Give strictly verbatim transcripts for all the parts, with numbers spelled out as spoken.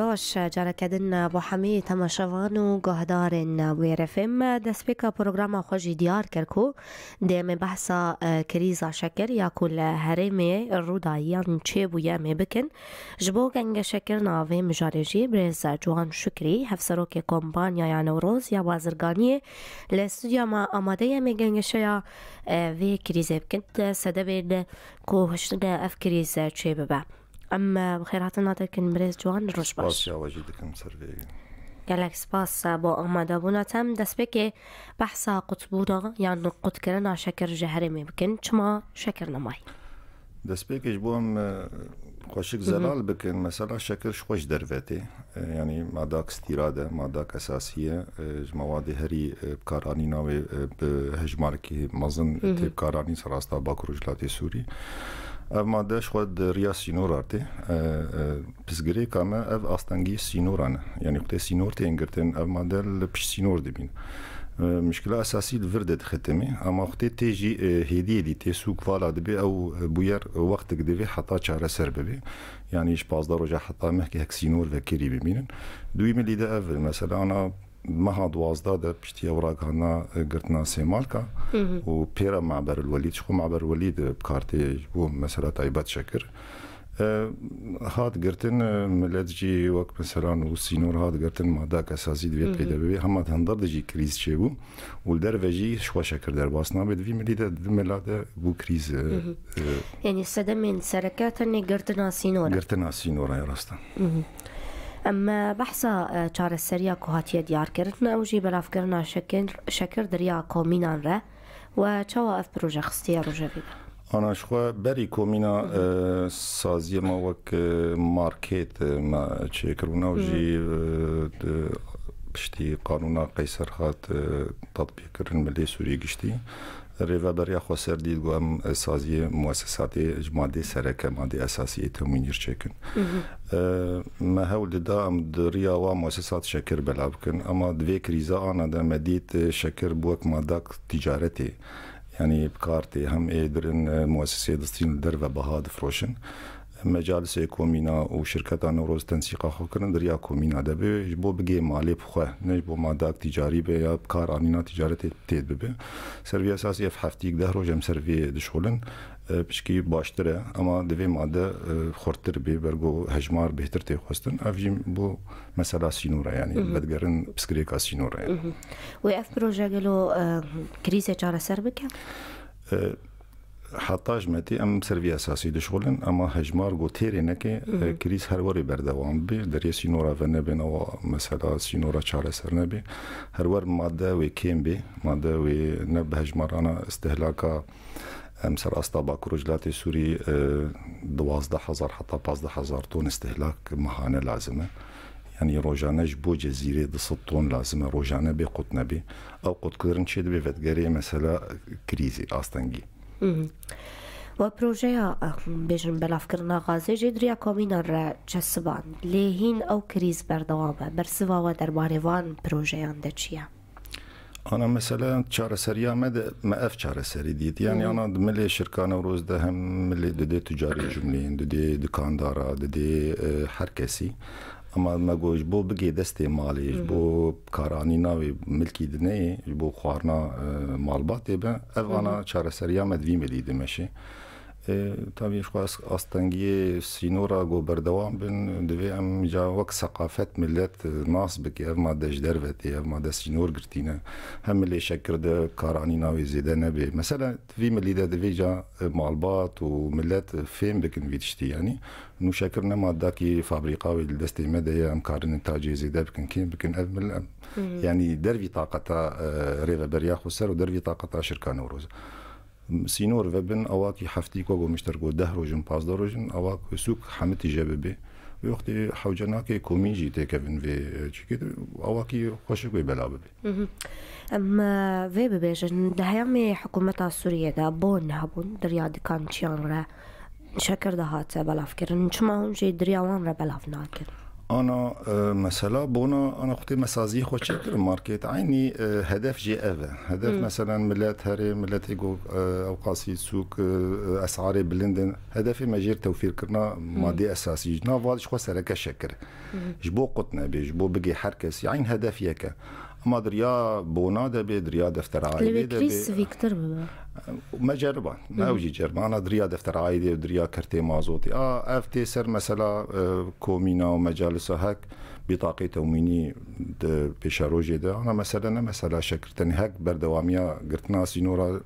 Baş, careke din bo hemî temaşevan û guhdarên Wêr F M. Destpêka programa xwe jî diyar kir ku dê em ê behsa, e, krîza şekir ya ku li herêmê rû dayî yan çêbûye em ê bikin. Ji bo gengeşekirina vê mijarê jî birêz Ciwan Şukrî, hevserokê Kompanyaya Newroz ya Bazirganiyê li stûdyoya me amade ye, em ê gengeşeya, e, vê krîzê bikin. Sedemên ku hiştine ev krîz çêbibe. Em, e, bi xêrhatina te dikin birêz Ciwan, roj baş. Spasiya we jî dikim ser vê. Gelek spas, e, bo amadebûna te. Em destpêkê behsa qutbûna yan qutkirina şekir ji herêmê bikin. Çima şekir nemayî? Destpêkê ji bo em, e, xweşik Hı hı. zelal bikin, mesela şekir ji xwe ji derve tê. E, yanî madak stîrad e, madak esasî ye. E, ji mewadê herî, e, bikaranîna wê, e, bi hejmarekî mezin Hı hı. tê bikaranîn ser asta Bakur û Rojhilatê Sûrî. Ev made ji xwe di riya sînora tê. E, e, pirsgirêka me ev astengî sînoran e. Yanî xwedê sînor tên girtin, ev made li pişt sînor dibîn. E, mişkila esasî li vir de dixe temê, ama xwedê tê jî, e, hêdî hêdî tê sûk vala dibê, ew, e, bûyer wextek divê heta çareser bibe. Yanî ji pazdeh roja heta mehkê hek sînor vekirî bimînin. Duyî milî de ev, mesela ana meha duwazdeh de piştî ew ragihandina, e, girtina Sêmalka Hı hı. û pêra Maberil Welîd, ji xwe Maberil Welîd, e, bi kar tê ji bo mesela taybet şekir. E, hat girtin, e, millet jî wek mesela nû sînor hat girtin, madak esasî divê Hı hı. peyde bibê. Hema di hundir de jî krîz çêbû û li derve jî ji xwe şekir derbas nabe. Di vî milî de, di mila de bû krîz, e, Hı hı. e, Yanî sedemên sereke tenê girtina sînor e. Girtina sînor e, rast e. Hı hı. Em, e, behsa, e, çareseriya ku hatiye diyarkirin, ew jî belavkirina şekir, şekir di riya komînan re we çawa ev proje xistiye rojevê de? Ana ji xwe berî komîna, Hı hı. e, saziyê me wek, e, market, e, me çêkiribûn. Ew Hı. jî, e, di piştî qanûna Qeyser hat, e, tatbîqkirin milê Sûriyê giştî. Rêveberiya Xweser dît ku em, e, saziyê muesesatê ji madê sereke, madê esasiyê temwînî çêkin. Hı hı. E, me hewl dida em di riya wa muesesat şekir belav bikin. Ama di vê krîza ana de me dît, e, şekir bû wek madak ticaretê. Yanî bi kar tê, hem ê dirin, e, muesesê distîn li derve biha difroşin. Mecalisê komîna û şirketa Newroz tensîqa xwe kirin, di riya komîna de be, ji bo bigê malê bi xwe, ne ji bo madak ticarî be ya bi kar anîna ticaretê tê bibe. Ser vî esasî ev heftîk deh roj em ser vê dişxulin. E, pişkî baştir e, ama divê made, e, xurttir bê, ber ku hejmar bêhtir tê xwestin. Ev jî bo mesela sînor e, yanî Hı hı. vedigerin pirsgirêka sînor e. Hı hı. Wê ev proje gelo, e, krîzê çareser bike? E, heta ji me tê em ser vî esasî dişxulin, ama hejmar ku têrê neke, Hı hı. e, krîz her werê berdewam bê. Deriyê sînora venebin, ew mesela sînora çareser nebe. Her wer made wê kêm bê, made wê ne bi hejmarana istihlaka Em ser asta Bakur û Rojhilatê Sûrî, e, duwazdeh hezar heta pazdeh hezar ton istihlak mehane lazim e. Yanî rojane ji bo Cezîrê du sed ton lazim e, rojane bê qut nebê. Ew qutkirin çê dibe vedigerê mesela krîzê, astengî. Mhm. We projeya, eh, bêjin belavkirina gazê jî di riya komînan re çesiban. Lê hîn ew krîz berdewam e. Bersiva we derbarê van projeyan de çi ye? Ana mesela çareseriya me de, me ev çareserî dît. Yanî Hı hı. ana di milê şirka Newroz de hem milê didê tucarê cumleyên, didê dikandara, didê, e, her kesî. Ama me got ji bo bigê destê malê, ji Hı hı. bo karanîna wê milkî dineyê, ji bo xwarina, e, malbatê be, ev Hı hı. ana çareseriya me di vî milî dimeşe. E, tabî ji xwe as-, astengiyê sînora ku berdewam bin, divê em ca wek seqafet millet, e, nas bike, ev made ji derve tê, ev made sînor girtîne. Hem milê şekir de karanîna wê zêde nebe. Mesela, di vî milî de divê ca, e, malbat û millet, e, fêm bikin vî tiştî, yanî. Nû şekir ne madakî fabrîka wê li destê me de ye, em karin tacê zêde bikin, kêm bikin, ev mil-, em, Hı hı. yanî dervî taqeta, e, rêveberiya xweser û dervî taqeta şirka Newroz. Sînor vebin, awakî heftî ku gomiştir ku deh roj in, pazdeh roj in, awak sûk hemitî jê bibe. Wê wextê hewce nake komîn jî têkevin vê, e, çîkê de, awakî xweşik wê bela bibe. Mhm. Em, e, vê bibêjin, di heyamê hikûmeta Sûriyê de bon hebûn, di riya dikançiyan re şekir dihate belavkirin. Çima hûn jî di riya wan re belav nakin? Ana, e, mesela bona, ana xwe tê me saziyê xwe çêkirin market. Eynî, e, hedef jê ev e. Hedef, hmm, meselen, millet herê, milletê go, e, ewqasî sûk, e, esarê bilind in. Hedefê me jêr tewfîrkirina, hmm, madê esasî. Nav va ji xwe sereke şekir. Hmm. Ji bo qut nebê, ji bo bigê her kesî. Eyn hedef yek e. Ama diriya bona de bê, diriya deftera aîdê de bê. Lê wê krîz sivîktir bibe. Me ceriban. Me, hı hı, ew jî ceriban. Ana diriya deftera aîdê û diriya kertê mazotê. A, ev tê ser mesela, e, komîna û mecalisa hek bîtaqê temwînî di pêşerojê de. Ana mesele ne mesela şekir tenê hek berdewamiya girtina sînora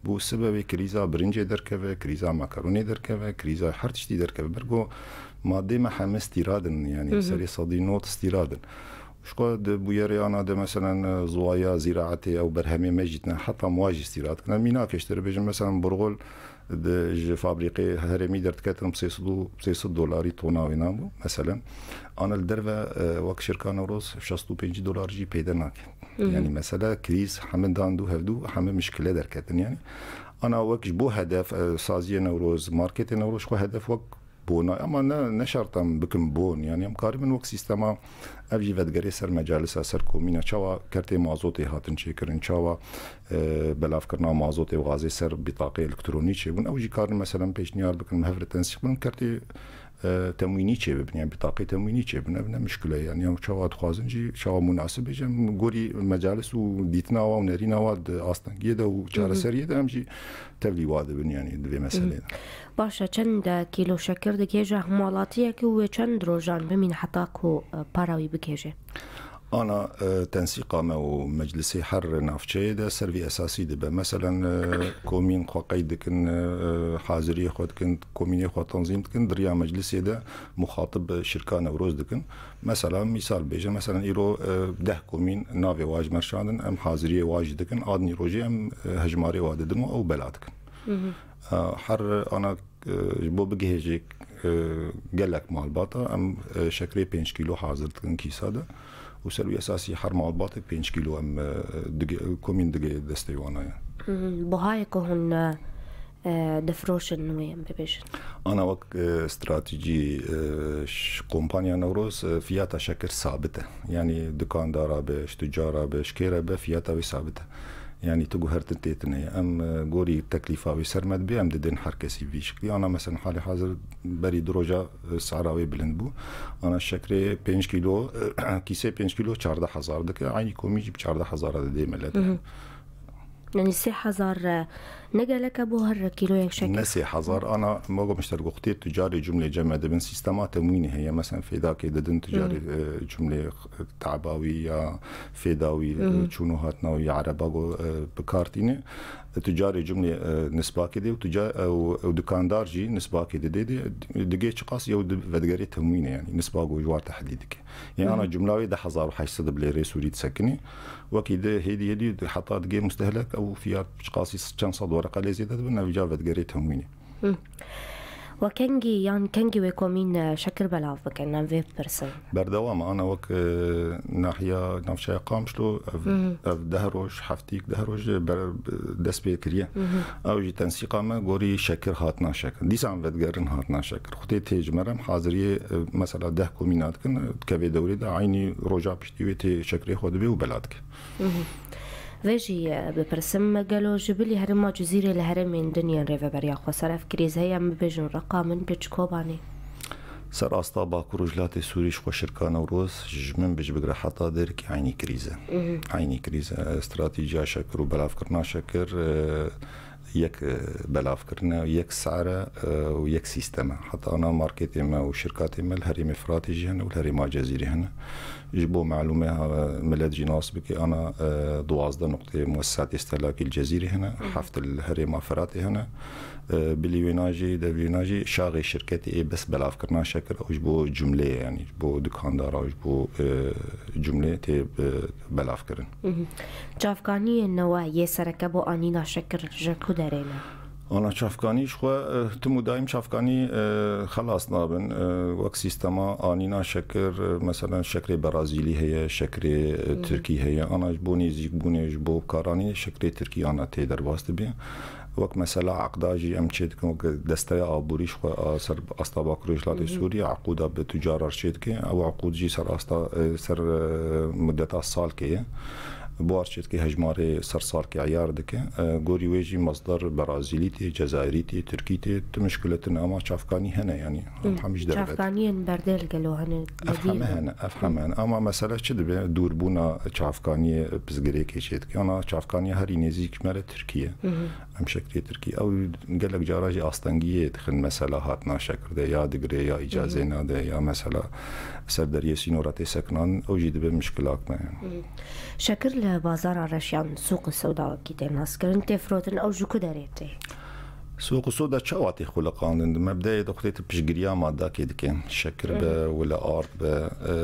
bû sibe wê krîza birincê derkeve, krîza makaronê derkeve, krîza her tiştî derkeve. Ber ku madê me heme stîrad in, yanî, hı hı, serê sedî nod stîrad in. Ji xwe di bûyerê ana de, meselen, e, ziwaya zîraetê ew berhemê me jî tine, heta muwa jî stîrad kine. Mînakê ji te re bêjim, meselen, burxul di, ji fabrîqê herêmî derdiketin bi sê sed û, sê sed dolarî tona wê nabû, meselen. Ana li derve, e, wek şirka Newroz şast û pêncî dolar jî peyde nake. Hı hı. Yanî, mesele krîz, heme dan dû hevdû, heme mişkile derketin, yanî. Ana wek ji bo hedef, e, saziyê Newroz, marketê Newroz, ji xwe hedef wek bona, ama ne, ne şert em bikin bon. Yanî em karibin wek sîstema, ev jî vedigerê ser mecalisa, ser komîna, çawa kertê mazotê hatin çêkirin, çawa, e, belavkirina mazotê û gazê ser bîtaqê elektronî çêbûn. Ew jî karin, meselen, pêşniyar bikin, em hev re tensîq bin, kertê, e, temwînî çêbibin, yani bîtaqê temwînî çêbin. Ev ne mişkile ye. Yani em çawa dixwazin jî, çawa munasib bêje, em gorî mecalis û dîtina wa û nerîna wa di astengiyê de û, hı hı, çareseriyê de em jî tevlî wa dibin, yani di vê meseleyê de. Hı hı. Baş e, çend kîlo şekir dikêje hemalatiyekî û wê çend rojan bimîne heta ku, e, para wî bikêje? Ana, e, tensîqa me û meclisê her navçeyê de ser vî esasî dibe. Meselen, e, komîn xwe qeyd dikin, e, haziriyê xwe dikin, komînê xwe tenzîm dikin, di riya meclisê de muxatib şirka Newroz dikin. Mesela, mîsal bêje, meselen, îro, e, deh komîn navê wa ji me şandin, em haziriyê wa jî dikin, a dinî rojê em, e, hejmarê wa didin û ew bela dikin. Hı hı. E, her ana, e, ji bo bigihêjê, e, gelek malbata, em, e, şekerê pênc kîlo hazir dikin kîsa de û ser wî esasî her malbatek pênc kîlo em, e, dige-, komîn digê destê wana ye. Hı hı. Buhayê ku hûn, e, e, difiroşin wê em bibêjin? Ana wek, e, stratejî, e, ş-, kompanya Newroz, e, fiyata şekir sabit e. Yani dukandara be, ji tucara be, ji kê re be, fiyata wê sabit e. Yani tu guhertin tê tine ye. Em, e, gorî teklîfa wê ser me dibê, em didin her kesî vî şiklî. Ana mesela halê hazir berî du roja, e, sara wê bilind bû. Ana şekirê pênc kîlo, kîsê pênc kîlo çardeh hezar dike. Eynî komî jî bi çardeh hezar de dê millet. Hı hı. Yani sê hezar, e, ne gelek e bo her kîloyek şekir? Ne sê hezar, ana me got, mişter got, xutê tucarê cumlê cem me dibin, sîstema temwînê heye, mesela fêdakê didin tucarê, hı, e, cumlê, e, tabawî ya fêdawî, hı hı, e, çûn û hatina wî ya ereba go, e, bi kar tîne. E, tucarê cumlê, e, nisbakê dê û tuca-, e, û, û dukandar jî nisbakê didê, dê, digê çiqas yew di vedigerê temwînê, yani nisba go ji war tehdî dike. Yanî, hı hı, ana cumla wê deh hezar û heşt sed bi lêrê Sûrî disekinî. Wekî di hêdî hêdî di heta digê mustehlek ew fiyat çiqasî çend sed wereqe lê zêde dibin, ev ca vedigerê temwînê. Hı. We kengî yan kengî wê komîn, e, şekir belav bikin, em vê bipirsin. Berdewam e, ana wek, e, nahiya navçeya Qamişlo, ev, hı hı, ev deh roj, heftîk deh roj ber-, dest pê kiriye. Hı hı. Ew jî tensîqa me gorî şekir hatina şekir. Dîsan vedigerin hatina şekir. Xutê tê ji me re em haziriyê, e, mesela deh komîna dikin, e, dikeve dewrê de eynî roja piştî wê tê şekirê xwe dibê û bela dike. Hı hı. Vê jî, e, bipirsim, gelo ji bilî herêma Cizîrê li herêmên din yên rêveberiya xweser ev krîz heye, em bibêjin reqamin pêç Kobanê? Ser asta Bakur û Rojhilatê Sûrî ji xwe şirka Newroz ji min bi ji bigire heta Dêrikê eynî krîz e. Hı hı. Eynî krîz e. Stratejiya şekir û belavkirina şekir, e, yek, e, belavkirin e, yek ser e, e, û yek sîstem e. Heta ana marketê me û şirkatê me li herêmê Firatê jî hene û li herêma Cezîrê hene. Ji bo melûmê, ha, millet jî nas bike, ana, e, duwazdeh nuqteyê muessesatê stehlakî li Cezîrê hene, hı hı, heft li herêma Firatê hene. E, bilî wêna jî, devî wêna jî şaxê şirketê ê bes belavkirina şekir û ji bo cumleyê, yanî ji bo dukandara û ji bo, e, cumleyê tê, e, belavkirin. Hı hı. Çavkaniyên we yê sereke bo anîna şekir ji ku derê ne? Ana çavkanî ji xwe, e, tim û daîm çavkanî, e, xelas nabin. E, wek sîstema anîna şekir, e, meselen şekrê Berazîlî heye, şekrê, e, Tirkî heye. Ana ji bo nêzîkbûnê, ji bo karanînê şekrê Tirkî ana tê derbas dibe. Wek mesela eqda jî em çê dikin, wek desteya aborî ji xwe a ser asta Bakurê Rojhilatê Sûriyê, eqûda bi tucarar çê dike. Ew eqûd jî ser asta, e, ser, e, mudeta salkê ye. Buhar çêdikê hejmarê ser salkê eyar dike. E, gorî wê jî masdar Berazîlî tê, Cezayirî tê, Tirkî tê, tu muşkile tune ama çavkanî hene, yanî em hemî ji derve. Çavkaniyên berdêl gelo hene. Ev heme hene, ev heme hene. Ama mesele çi dibe? Dûrbûna çavkaniyê pirsgirêkê çêdike. Ana çavkaniya herî nêzîk ji me re Tirkiye. Em şekrê Tirkî. Ew gelek cara jî astengiyê dixin, mesela hatina şekir de ya digire, ya îcazê nade, ya mesela ser deriyê sînora tê sekinan, ew jî dibe mişkilak me. Şekir li bazara reş yan sûq sewda wekî tê naskirin, tê firotin, ew ji ku derê tê? Sûq û soda çawa tê xuliqandin? Di mebdeyê de xwedê tu piştgiriya madakê dike. Şekir be, wila ard be, e,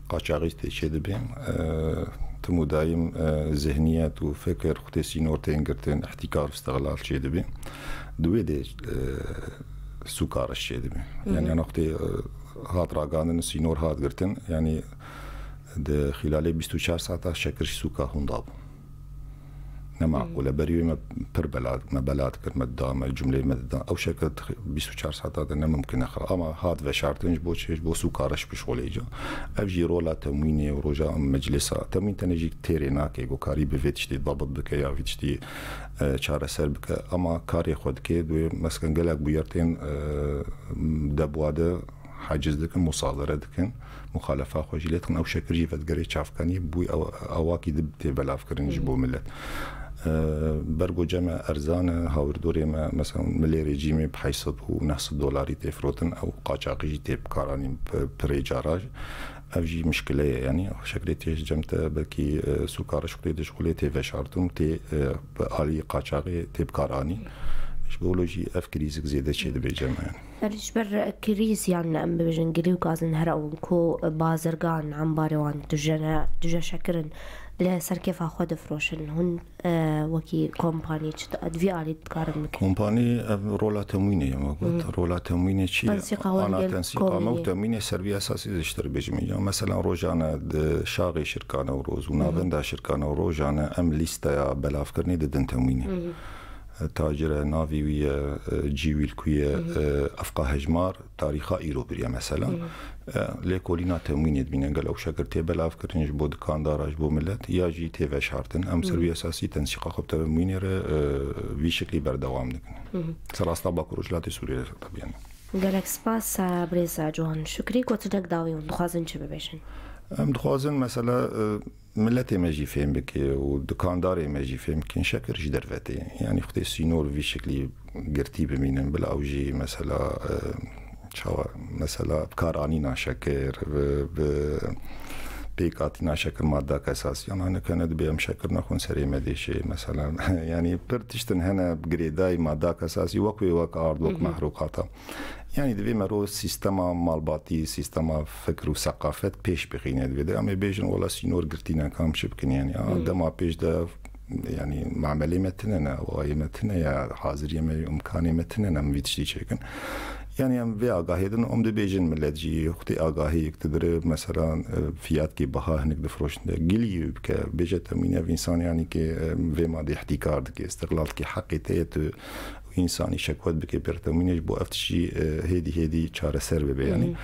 qaçaxî tê çê dibe. E, tim û dayim, e, zihniyet û fikir xwedê sînor tên girtin, îhtîkar û istihlal çê dibe. Di wê de, e, sûka reş çê dibe. Yanî ana xwedê, e, hat ragandin, sînor hat girtin. Yanî di xîlalê bîst û çar saeta şekir ji sûka hûn dabû. Ne maqûl e. Berî wê me pir bela, me bela dikir, me dida, me cumleyê me dida. Ew şekil bîst û çar saeta de ne mumkin e xira. Ama hat veşartin ji bo çi? Ji bo sûka reş bişxulê ca. Ev jî rola temwînê û roja em meclisa. Temwîn tenê jî têrê nake, ku karî bi vê tiştî dabit bike ya vê tiştî, e, çareser bike. Ama karê xwe dike, dê mesken gelek bûyer tên, e, debwa de haciz dikin, musadere dikin, muxalefa xwe jî lê dikin, ew şekir jî vedigerê çavkanî bû ew, ewakî di tê belavkirin ji bo millet. E, bergo cem e, erzan e, hawirdorê me, mesela milê rejîmê bi heyşt sed û neh sed dolarî tê firotin, ew qaçaxî jî tê bikaranîn pi-, pirê cara jî. Ev jî mişkile ye, yanî şekirê tê ji cem te belkî, e, sûka reş xwedê dişxulê tê veşartin û tê, e, bi alî qaçaxê tê bikaranîn. Ji bo wilo jî ev krîzik zêde çê dibe cem e, yanî. Belê ji ber krîz, yan em bibêjin, gilî û gazin her ew in ku bazirgan, embarê wan tije ne, tije şekir in, li ser kêfa xwe difiroşin. Hûn, e, wekî kompanî çi di, di vî alî dikarin bikin? Kompanî, em rola temwînê ye, me got. Rola temwînê çi ye? Tensîqa wan Ana gel tensîqa me û komînê. Temwînê ser vî esasî zêştir bêjim. Ya, mesela rojane di şaxê şirkan Ewroz û navenda şirkan Ewroz, rojane em lîsteya belavkirinê didin temwînê. E, tacir e, navê wî ye, e, cî wî li ku ye, e, efqa hejmar, tarîxa îro biriye mesela. E, lêkolîna temwînê dibîne, gel ew şekir tê belavkirin ji bo dikandara, ji bo millet, ya jî tê veşartin. Em ser wî esasî tensîqa xwe bi temwînê re, e, vî şeklî berdewam dikin. Ser asta Bakur Rojhilatê Sûriyê re tabii yani. Gelek spas, e, birêz Ciwan Şukrî. Gotinek dawî hûn dixwazin çi bibêjin? Em dixwazin mesela, e, Miletê me jî fêm bike û dikandarê me jî fêm bikin, şekir ji derve tê. Yanî xwedê sînor vî şeklî girtî bimînin, bila ew jî mesela, e, çawa, mesela bi kar anîna şekir, bi, bi pêk hatîna şekir madda kesasiyan, hinek hene dibê em şekir nexwin serê me dêşê, mesela. Yanî pir tiştin hene bi girêdayî madda kesasî wek wê wek ard, wek mehrûqata. Yanî divê mero sîstema malbatî, sîstema fikr û seqafet pêş bixîne. Divê de em ê bêjin, wela sînor girtî ne, kam çi bikin yanî. A, dema pêş de yanî mamelê me tine ne, awayê me tine ya, haziriyê me, imkanê me tine ne, em vî tiştî çêkin. Yanî em vê agahê din, em dibêjin millet jî, xwedê agahiyek didire, mesela, e, fiyatkê biha hinek difiroşin de. Gilî bike, bêje temîne ev însan yanî ki, e, vê madê îhtîkar dike, îstiqlal dike, heqê te ye tu Însanî şekwet bike pêrtemînê ji bo ev tiştî, e, hêdî hêdî çareser bibe. Yanî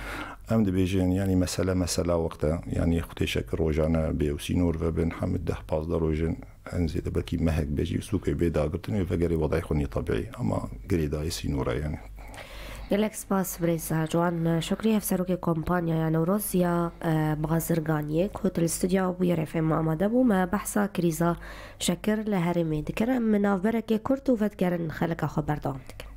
em dibêjin, yanî mesele mesela wext e, yanî xwedê şekir rojane bê û sînor vebin, hemî deh pazdeh rojin, en zêde belkî mehek be jî sûkê bê dagirtin û vegerê wedayê xwe nî tebîî. Ama girêdayî sînor e yanî. Gelek spas birêz Ciwan Şukrî, hevserokê kompanyaya Newroz ya, e, bazirganiyê ku li stûdya bûye F M amade bû, me behsa krîza şekir li herêmê dikir. Em navberekê kurt û vedigerin xeleka xwe berdewam dikin.